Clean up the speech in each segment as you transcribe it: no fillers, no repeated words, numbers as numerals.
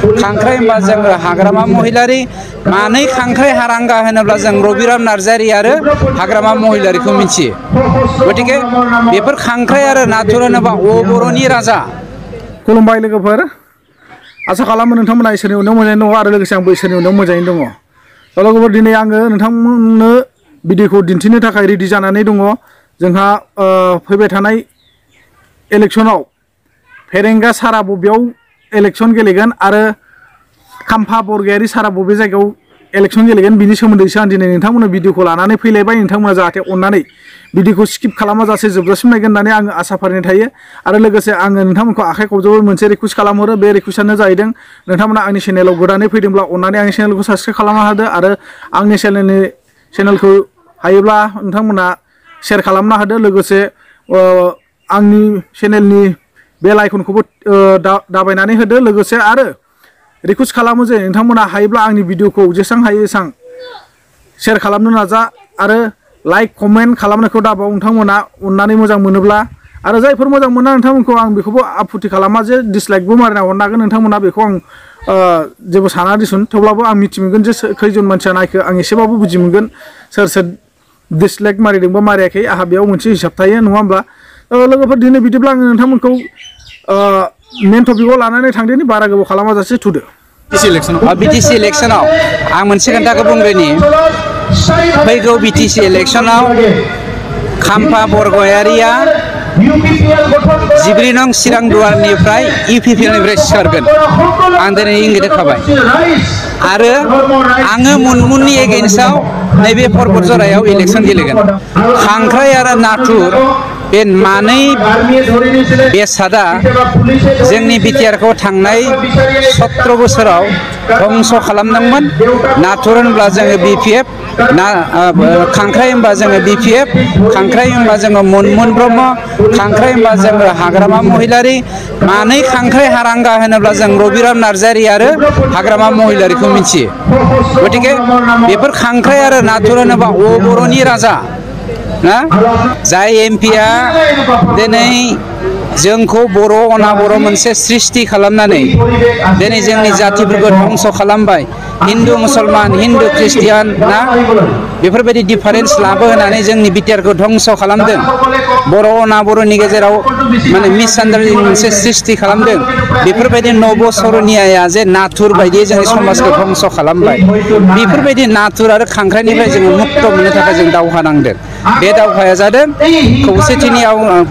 खांख्राइ होनबा जोङो हाग्रामा महिलारि मानै खांख्राइ हारांगा होनोब्ला जों रबिराम नार्जारि आरो हाग्रामा महिलारिखौ मिथियो गतिके बेफोर खांख्राइ आरो नाथुर होनोबा अबर'नि राजा। खुलुमबाय लोगोफोर, आसा खालामो नोंथांमोना इसोरनि अननायाव मोजाङैनो दङ आरो लोगोसे आंबो इसोरनि अननायाव मोजाङैनो दङ। लोगोफोर दिनै आङो नोंथांमोननो भिडिअखौ दिन्थिनो थाखाय रेडि जानानै दङ। जोंहा फैबाय थानाय इलेक्सनाव फेरेंगा सारा बबेयाव इलेक्सन गेलेगोन आरो खाम्फा बरगयारि सारा बबे जायगायाव इलेक्सन गेलेगोन बिनि सोमोन्दैसो आं दिनै नोंथांमोननो भिडिअखौ लानानै फैलायबाय। नोंथांमोना जाहाथे अननानै भिडिअखौ स्किप खालामाजासे जोबजासिम नायगोन होननानै आङो आसा फारिनाय थायो आरो लोगोसे आङो नोंथांमोनखौ आखाइ खबजोबो मोनसे रिकुवेस्ट खालामहरो। बे रिकुवेस्टआनो जाहैदों नोंथांमोना आंनि चेनेलाव गोदानै फैदोंब्ला अननानै आंनि चेनेलखौ साबस्क्राइब खालामना होदो आरो आंनि चेनेलखौ हायोब्ला नोंथांमोना शेयार खालामना होदो। लोगोसे आंनि चेनेलनि बेल आइकनखौबो दाबायनानै होदो। लोगोसे आरो रिकुवेस्ट खालामो जे नोंथांमोना हायोब्ला आंनि भिडिअखौ जेसेबां हायो एसेबां शेयार खालामनो नाजा आरो लाइक कमेन्ट खालामनायखौ दाबाव नोंथांमोना अननानै मोजां मोनोब्ला। आरो जायफोर मोजां मोना नोंथांमोनखौ आं बेखौबो आपत्ति खालामा जे डिसलाइकबो मारिना हरनो हागोन नोंथांमोना, बेखौ आं जेबो साना दिसुन। थेवब्लाबो आं मिथि मोनगोन जे खैजन मानसिया नायखो, आं एसेबाबो बुजि मोनगोन सोर सोर डिसलाइक मारिदोंबा मारियाखै। आंहा बेयाव मोनसे हिसाब थायो नङा होमब्ला। लोगोफोर दिनै बिदिब्ला आङो नोंथांमोनखौ मेन टपिकआव लानानै थांदोनि, बारा गोबाव खालामाजासे थुदो। बिटिसि इलेक्सनाव आं मोनसे खोथाखौ बुंग्रोनि, फैगौ बिटिसि इलेक्सनाव खाम्फा बरगयारिया 14 नं चिरां दुवारनिफ्राय इउपिपिएलनिफ्राय सिखारगोन आं दिनै इंगित होखाबाय आरो आङो मुनमुननि एगेन्स्टआव नैबे पर्बतजरायाव इलेक्सन गेलेगोन। खांख्राइ आरो नाथुर बे मानै बेसादा जोंनि बिटिआरखौ थांनाय 17 बोसोराव धंस' खालामदोंमोन। नाथुर होनब्ला जोङो बिपिएफ, खांख्राइ होनबा जोङो बिपिएफ, खांख्राइ होनबा जोङो मुनमुन ब्रह्म, खांख्राइ होनबा जोङो हाग्रामा महिलारि, मानै खांख्राइ हारांगा होनोब्ला जों रबिराम नार्जारि आरो हाग्रामा महिलारिखौ मिथियो। गतिके बेफोर खांख्राइ आरो नाथुर होनोबा अबर'नि राजा ना, जाय एमपिआ दिनै जोंखौ बर' अनाबर' मोनसे सृष्टि खालामनानै दिनै जोंनि जातिफोरखौ धंस' खालामबाय। हिन्दु मुसलमान, हिन्दु ख्रिस्टियान ना बेफोरबायदि डिफारेन्स लाबोनानै जोंनि बिटिआरखौ धंस' खालामदों। बर' अनाबर'नि गेजेराव माने मिसआन्डारस्टेन्डिं मोनसे सृष्टि खालामदों। बेफोरबायदि नब सरनियाया जे नाथुर बायदि जोंनि समाजखौ धंस' खालामबाय, बेफोरबायदि नाथुर आरो खांख्राइनिफ्राय जोङो मुक्त मोननो थाखाय जों दावहा नांदों। बे दावहाया जादों खौसेथिनि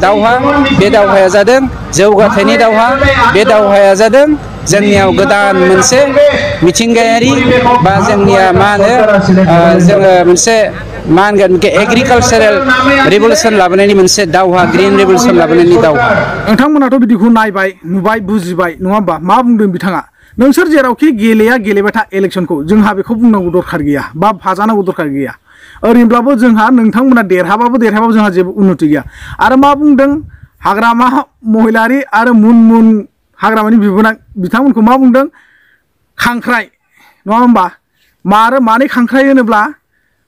दावहा, बे दावहाया जादों जौगाथायनि दावहा, बे दावहाया जादों जोंनियाव गोदान मोनसे मिथिंगायारि बा जोंनिया मा होनो जोङो मोनसे मा होनगोन एग्रिकालसारेल रिभलिउसन लाबोनायनि मोनसे दावहा, ग्रिन रिभलिउसन लाबोनायनि दावहा। नोंथांमोनाथ' बिदिखौ नायबाय, नुबाय, बुजिबाय नङा होमबा? मा बुंदों बिथाङा? नोंसोर जेरावखि गेलेया गेलेबाय था इलेक्सनखौ, जोंहा बेखौ बुंनांगौ दरखार गैया बा भाजानांगौ दरखार गैया। ओरैनोब्लाबो जोंहा नोंथांमोना देरहाबाबो जोंहा जेबो उन्नति गैया। आरो मा बुंदों हाग्रामा महिलारि आरो मुनमुन हाग्रामानि बिबोनां बिथांमोनखौ मा बुंदों? खांख्राइ नङा होमबा? मानै खांख्राइ होनोब्ला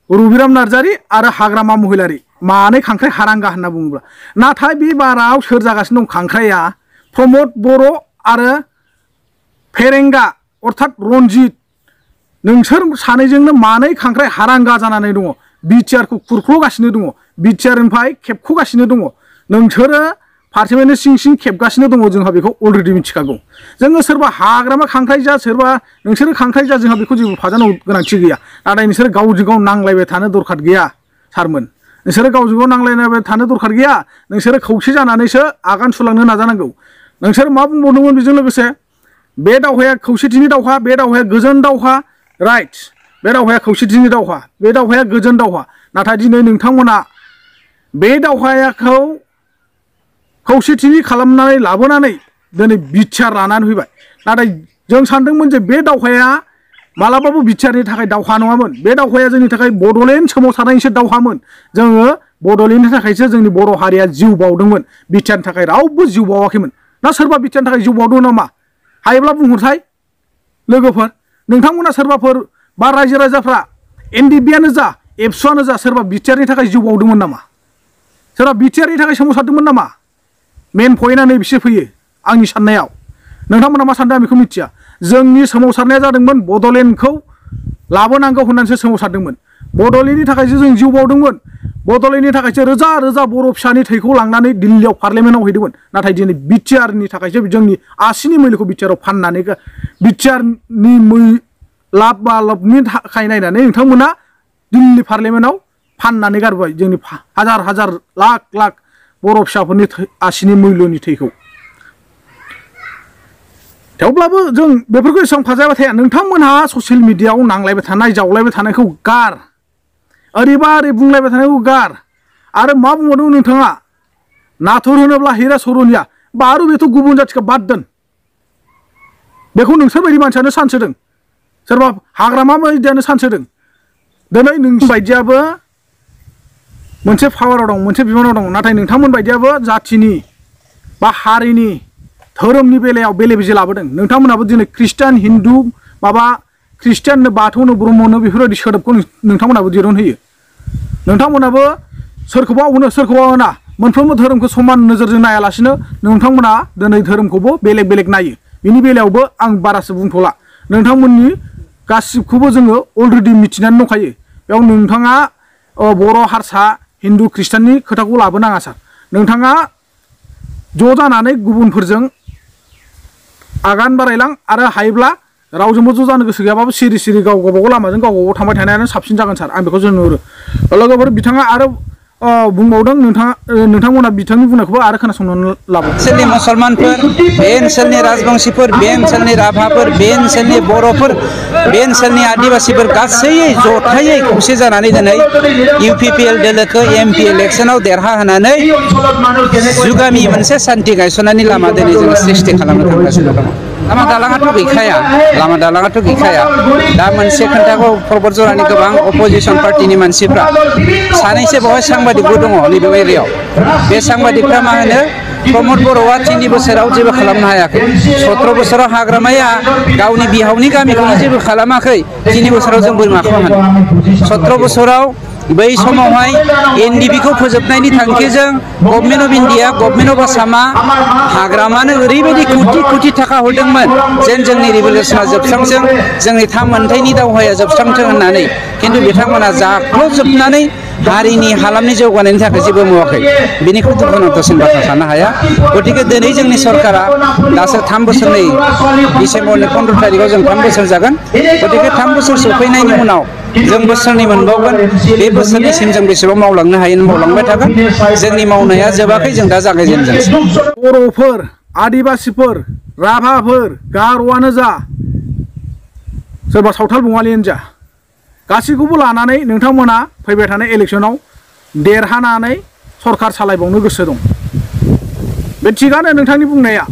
रबिराम नार्जारि आरो हाग्रामा महिलारि, मानै खांख्राइ हारांगा होनना बुङोब्ला। नाथाय बे बाराव सोर जागासिनो दं? खांख्राइया प्रमद बर' आरो फेरेंगा अर्थात रन्जित, नोंसोर सानैजोंनो मानै खांख्राइ हारांगा जानानै दङ। बिटिआरखौ खुरख्ल'गासिनो दङ, बिटिआरनिफ्राय खेबख'गासिनो दङ। नोंसोरो फारसेनिफ्रायनो सिं सिं खेबगासिनो दङ, जोंहा बेखौ अलरेडि मिथिखागौ। जोङो सोरबा हाग्रामा खांख्राइ जा, सोरबा नोंसोरो खांख्राइ जा, जोंहा बेखौ जेबो फाजानांगौ गोनांथि गैया। नाथाय नोंसोरो गावजों गाव नांलायबाय थानो दरखार गैया सारमोन। नोंसोरो गावजों गाव नांलायबाय थानो दरखार गैया। नोंसोरो खौसे जानानैसो आगान सुरलांनो नाजानांगौ। नोंसोर मा बुंबावदोंमोन बेजों लोगोसे? बे दावहाया खौसेथिनि दावहा, बे दावहाया गोजोन दावहा, राइट, बे दावहाया खौसेथिनि दावहा, बे दावहाया गोजोन दावहा। नाथाय दिनै नोंथांमोना बे दावहाखौ खौसेथिनि खालामनानै लाबोनानै दिनै बिटिआर लानानै फैबाय। नाथाय जों सानदोंमोन जे बे दावहाया मालाबाबो बिटिआरनि थाखाय दावहा नङामोन। बे दावहाया जोंनि थाखाय बड'लेण्ड सोमावसारनायनिसो दावहामोन। जोङो बड'लेण्डनि थाखायसो जोंनि बर' हारिया जिउ बावदोंमोन। बिटिआरनि थाखाय रावबो जिउ बावाखैमोन। ना सोरबा बिटिआरनि थाखाय जिउ बावदों नामा? हायोब्ला बुंहरसाय लोगोफोर। नोंथांमोना सोरबाफोर बा रायजो राजाफ्रा एनडिएफबिआनो जा, एबसुआनो जा, सोरबा बिटिआरनि थाखाय जिउ बावदोंमोन नामा? सोरबा बिटिआरनि थाखाय सोमावसारदोंमोन नामा? मेन पइन्टआ नैबेसो फैयो आंनि साननायाव। नोंथांमोना मा सानदों आं बेखौ मिथिया। जोंनि सोमावसारनाया जादोंमोन बड'लेण्डखौ लाबोनांगौ होननानैसो सोमावसारदोंमोन। बड'लेण्डनि थाखायसो जों जिउ बावदोंमोन। बड'लेण्डनि थाखायसो रोजा रोजा बर' फिसानि थैखौ लांनानै दिल्लीयाव पार्लियामेन्टआव हैदोंमोन। नाथाय दिनै बिटिआरनि थाखायसो जोंनि आसिनि मैल'खौ बिटिआरआव फाननानै बिटिआरनि लाब बा लाबनि थाखाय नायनानै नोंथांमोना दिल्ली पार्लियामेन्टआव फाननानै गारबाय जोंनि हाजार हाजार लाख लाख बर' फिसाफोरनि आसिनि मैल'नि थैखौ। थेवब्लाबो जों बेफोरखौ एसेबां फाजायबाय थाया। नोंथांमोनहा ससियेल मिडियाआव नांलायबाय थानाय जावलायबाय थानायखौ गार, ओरैबा ओरै बुंलायबाय थानायखौ गार। आरो मा बुंबावदों नोंथाङा नाथुर होनोब्ला हिरा सरनिया बारु बेथ' गुबुन जाथिखौ बाद दोन, बेखौ नोंसोर बायदि मानसियानो सानसोदों, सोरबा हाग्रामा बायदियानो सानसोदों। दिनै नोंसोर बायदियाबो मोनसे पावाराव दं, मोनसे बिबानाव दं। नाथाय नोंथांमोन बायदियाबो जाथिनि बा हारिनि धोरोमनि बेलायाव बेले बेजे लाबोदों। नोंथांमोनाबो दिनै ख्रिस्टान हिन्दु माबा ख्रिस्टाननो बाथौनो ब्रह्मनो बेफोरबायदि सोदोबखौ नोंथांमोनाबो दिरुनहोयो। नोंथांमोनाबो सोरखौबा अनो सोरखौबा अना, मोनफ्रोमबो धोरोमखौ समान नोजोरजों नायालासिनो नोंथांमोना दिनै धोरोमखौबो बेलेग बेलेग नायो। बिनि बेलायावबो आं बारासो बुंथ'ला। नोंथांमोननि गासिबखौबो जोङो अलरेडि मिथिनानै दंखायो। बेयाव नोंथाङा बर' हारसा हिन्दु ख्रिस्टाननि खोथाखौ लाबोनाङा सार। नोंथाङा ज' जानानै गुबुनफोरजों आगान बारायलां आरो हायोब्ला रावजोंबो ज' जानो गोसो गैयाबाबो सिरि सिरि गाव गावबागाव लामाजों गाव गावबागाव थांबाय थानायानो साबसिन जागोन सार। आं बेखौ जों नुहुरो। लोगोफोर बिथाङा आरो बुंबावदों नोंथांमोना बिथांनि बुंनायखौबो आरो खोनासंनानै लाबो। ओनसोलनि मुसलमानफोर, बे ओनसोलनि राजबंशिफोर, बे ओनसोलनि राभाफोर, बे ओनसोलनि बर'फोर, बे ओनसोलनि आदिबासिफोर गासैयै जथायै खौसे जानानै दिनै UPPL दोलोखौ MP इलेक्सनाव देरहाहोनानै जुगामि मोनसे सान्थि गायसननायनि लामा दिनै जों सृष्टि खालामनो थांगासिनो दङ। लामा दालाङाथ' गैखाया, लामा दालाङाथ' गैखाया। दा मोनसे खोन्थाखौ परबत जरानि गोबां अपोजिसन पार्टिनि मानसिफ्रा सानैसो बेवहाय सांबादिकबो दङ नैबे एरियायाव। बे सांबादिकफ्रा मा होनो प्रमद बर'आ 3 बोसोराव जेबो खालामनो हायाखै। 17 बोसोराव हाग्रामाया गावनि बिहावनि गामिखौनो जेबो खालामाखै। 3 बोसोराव जों बोरै माखौ हानो? 17 बोसोराव बै समावहाय NDP खौ फोजोबनायनि थांखिजों government of India, government of आसामा हाग्रामानो ओरैबायदि कोटि कोटि थाखा हरदोंमोन जेन जोंनि रिभलिउसना जोबस्रांथों, जोंनि थाम मोनथायनि दावहाया जोबस्रांथों होननानै। खिन्थु बिथांमोना जाख्ल'जोबनानै हारिनि हालामनि जौगानायनि थाखाय जेबो मावाखै। बेनिख्रुइ दुखुनांथावसिन बाथ्रा थानो हाया। गतिके दिनै जोंनि सरकारा दासो 3 बोसोरनि डिसेम्बरनि 15 तारिखआव जों 3 बोसोर जागोन। गतिके 3 बोसोर सफैनायनि उनाव जों बोसोरनै मोनबावगोन। बे बोसोरनिसिम जों बेसेबां मावलांनो हायो मावलांबाय थागोन। जोंनि मावनाया जोबाखै, जों दा जागायजेनदोंसो। बर'फोर, आदिबासिफोर, राभाफोर, गार'आनो जा, सोरबा सावथाल बङालियानो जा, गासैखौबो लानानै नोंथांमोना फैबाय थानाय इलेक्सनाव देरहानानै सरकार सालायबावनो गोसो दं। बे थिगानो नोंथांनि बुंनाया।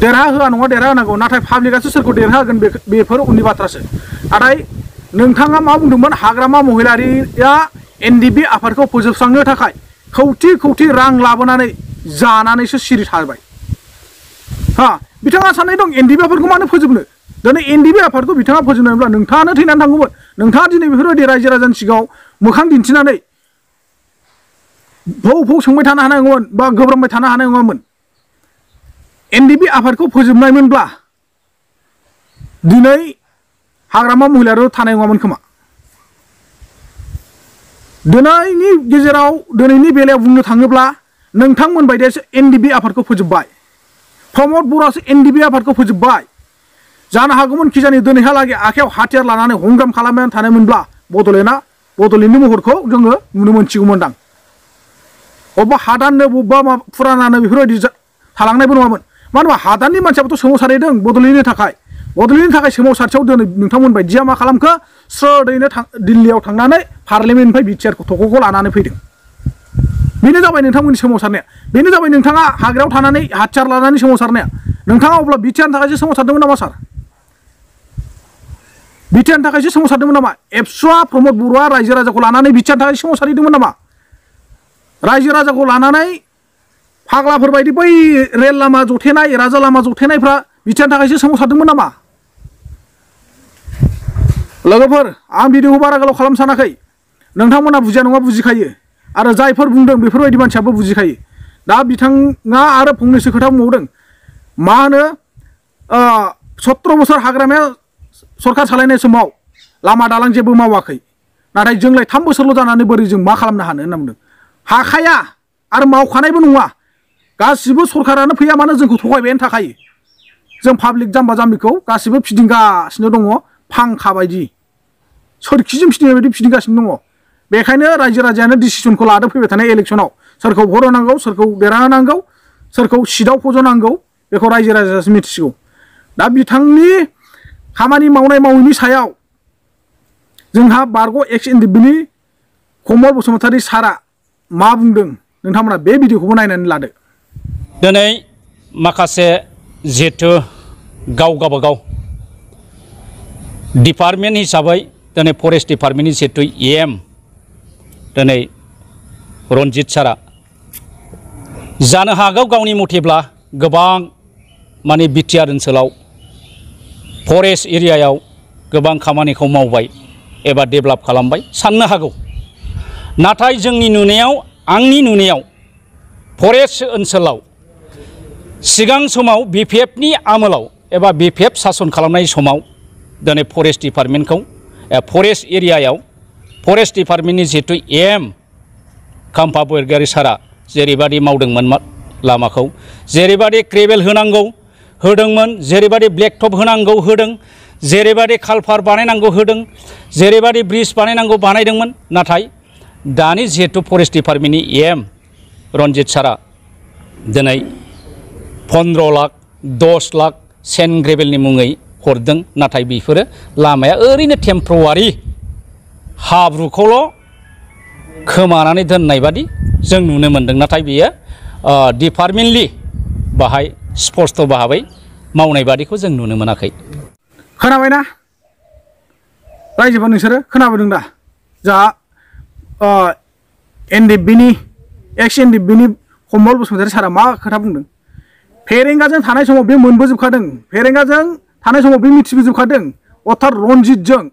देरहा होआ नङा, देरहा होनांगौ। नाथाय पाब्लिकआसो सोरखौ देरहागोन बेफोर उननि बाथ्रासो। नाथाय नोंथाङा मा बुंदोंमोन? हाग्रामा महिलारिया NDP आफादखौ फोजोबस्रांनो थाखाय खौथि खौथि रां लाबोनानै जानानैसो सिरि थाबाय। बिथाङा साननाय दं NDP आफादखौ मानो फोजोबनो? दिनै NDP आफादखौ बिथाङा फोजोबनोब्ला नोंथाङानो थैनानै थांगौमोन। नोंथाङा दिनै बेफोरबायदि रायजो राजानि सिगाङाव मोखां दिन्थिनानै भौ भौ सोंबाय थानो हानाय नङामोन बा गोब्रामबाय थानो हानाय नङामोन। NDP आफादखौ फोजोबनायमोनब्ला दिनै हाग्रामा महिलारियाव थानाय नङामोन खोमा। दिनैनि बेलायाव बुंनो थाङोब्ला नोंथांमोन बायदियासो NDP आफादखौ फोजोबबाय। प्रमद बर'आसो NDP आफादखौ फोजोबबाय। जानो हागौमोन खिजानि दिनैहालागै आखायाव हाथियार लानानै हंगाम खालामनानै थानायमोनब्ला बड'लेण्डनि महरखौ जोङो नुनो मोनसिगौमोनदां। अबेबा हादाननो बबेबा फुरानानो बेफोरबायदि थालांनायबो नङामोन। मानो होनबा हादाननि मानसियाबोथ' सोमावसारहैदों बड'लेण्डनि थाखाय। बड'लेण्डनि थाखाय सोमावसारथियाव दिनै नोंथांमोन बायदिया मा खालामखो? स्रोदैनो दिल्लीयाव थांनानै पार्लियामेन्टनिफ्राय बिटिआर थख'खौ लानानै फैदों। बेनो जाबाय नोंथांमोननि सोमावसारनाया। बेनो जाबाय नोंथाङा हाग्रायाव थानानै हाथियार लानानै सोमावसारनाया। नोंथाङा अब्ला बिटिआरनि थाखायसो सोमावसारदोंमोन नामा सार? बिटिआरनि थाखायसो सोमावसारदोंमोन नामा? एबसुआ प्रमद बर'आ रायजो राजाखौ लानानै बिटिआरनि थाखाय सोमावसारहैदोंमोन नामा? रायजो राजाखौ लानानै फाग्लाफोर बायदि बै रेल लामा जथेनाय, राजा लामा जथेनायफ्रा बिटिआरनि थाखायसो सोमावसारदोंमोन नामा? लोगोफोर, आं भिडिअखौ बारा गोलाव खालामनो सानाखै। नोंथांमोना बुजिया नङा बुजिखायो, आरो जायफोर बुंदों बेफोरबायदि मानसियाबो बुजिखायो। दा बिथाङा आरो फंनैसो खोथा बुंबावदों। मा होनो 17 बोसोर हाग्रामाया सरकार सालायनाय समाव लामा दालां जेबो मावाखै नाथाय जोंलाय 3 बोसोरल' जानानै बोरै जों मा खालामनो हानो होनना बुंदों हाखाया आरो मावखानायबो नङा गासिबो सरकारानो फैया मानो जोंखौ थगायबायानो थाखायो जों पाब्लिक जाम्बा जाम्बिखौ गासिबो फिदिंगासिनो दङ फांखा बायदि सोरखिजों फिदिंनाय बायदि फिदिंगासिनो दङ बेखायनो रायजो राजायानो डिसिसनखौ लादो फैबाय थानाय इलेक्सनाव सोरखौ भट होनांगौ सोरखौ देरहाहोनांगौ सोरखौ सिटआव फज'नांगौ बेखौ रायजो राजायासो मिथिगौ दा बिथांनि खामानि मावनाय मावैनि सायाव जोंहा बारग' एक्स एनडिएफबिनि कमल बसुमतारी सारा मा बुंदों नोंथांमोना बे भिडिअखौबो नायनानै लादो दिनै माखासे जिहेतु गावबागाव डिपार्टमेन्ट हिसाबै दिनै फरेस्ट डिपार्टमेन्टनि जिहेतु एम दिनै रनजित सारा जानो हागौ गावनि मथेब्ला गोबां माने बिटिआर ओनसोलाव फरेस्ट एरियायाव गोबां खामानिखौ मावबाय एबा डेभेलप खालामबाय साननो हागौ नाथाय जोंनि नुनायाव आंनि नुनायाव फरेस्ट ओनसोलाव सिगां समाव बिपिएफनि आमोलाव एबा बिपिएफ सासन खालामनाय समाव दिनै फरेस्ट डिपार्टमेन्टखौ फरेस्ट एरियायाव फरेस्ट डिपार्टमेन्टनि जिहेतु एम खाम्फा बरगयारी सारा जेरैबादि मावदोंमोन लामाखौ जेरैबादि ग्रेभेल होनांगौ होदोंमोन जेरैबादि ब्लेकटप होनांगौ होदों जेरैबादि कालभार बानायनांगौ होदों जेरैबादि ब्रिज बानायनांगौ बानायदोंमोन नाथाय दानि जिहेतु फरेस्ट डिपार्टमेन्टनि एम रनजित सारा दिनै 15 लाख 10 लाख सेन्ड ग्रेभेलनि मुङै हरदों नाथाय बेफोरो लामाया ओरैनो टेम्परारि हाब्रुखौल' खोमानानै दोननाय बादि जों नुनो मोन्दों नाथाय बेयो डिपार्टमेन्टलि बाहाय स्पष्ट भाबै मावनाय बादिखौ जों नुनो मोनाखै खोनाबायना रायजोफोर नोंसोरो खोनाबोदों दा जा एनडिएफबिनि एक्स एनडिएफबिनि कमल बसुमतारी सारा मा खोथा बुंदों फेरेंगाजों थानाय समाव बे मोनबोजोबखादों फेरेंगाजों थानाय समाव बे मिथिबोजोबखादों अर्थात रनजितजों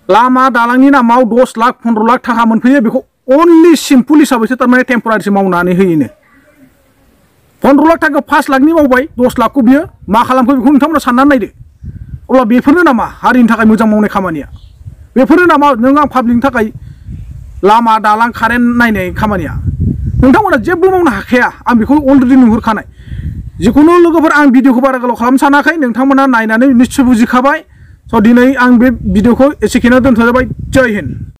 लामा दालांनि नामाव 10 लाख 15 लाख थाखा मोनफैयो बेखौ अनलि सिम्पल हिसाबैसो थारमाने टेम्परारिसो मावनानै होयोनो 15 लाख थाखा 5 लाखनि मावबाय 10 लाखखौ बियो मा खालामखो बेखौ नोंथांमोना साननानै नायदो अब्ला बेफोरनो नामा हारिनि थाखाय मोजां मावनाय खामानिया बेफोरनो नामा नों आं पाब्लिकनि थाखाय लामा दालां कारेन्ट नायनाय खामानिया नोंथांमोना जेबो मावनो हाखाया आं बेखौ अलरेडि नुहुरखानाय जिखुनु लोगोफोर आं भिडिअखौ बारा गोलाव खालामनो सानाखै नोंथांमोना नायनानै निश्चय बुजिखाबाय स' दिनै आं बे भिडिअखौ एसेखिनियाव दोनथ'जाबाय जय हिन्द।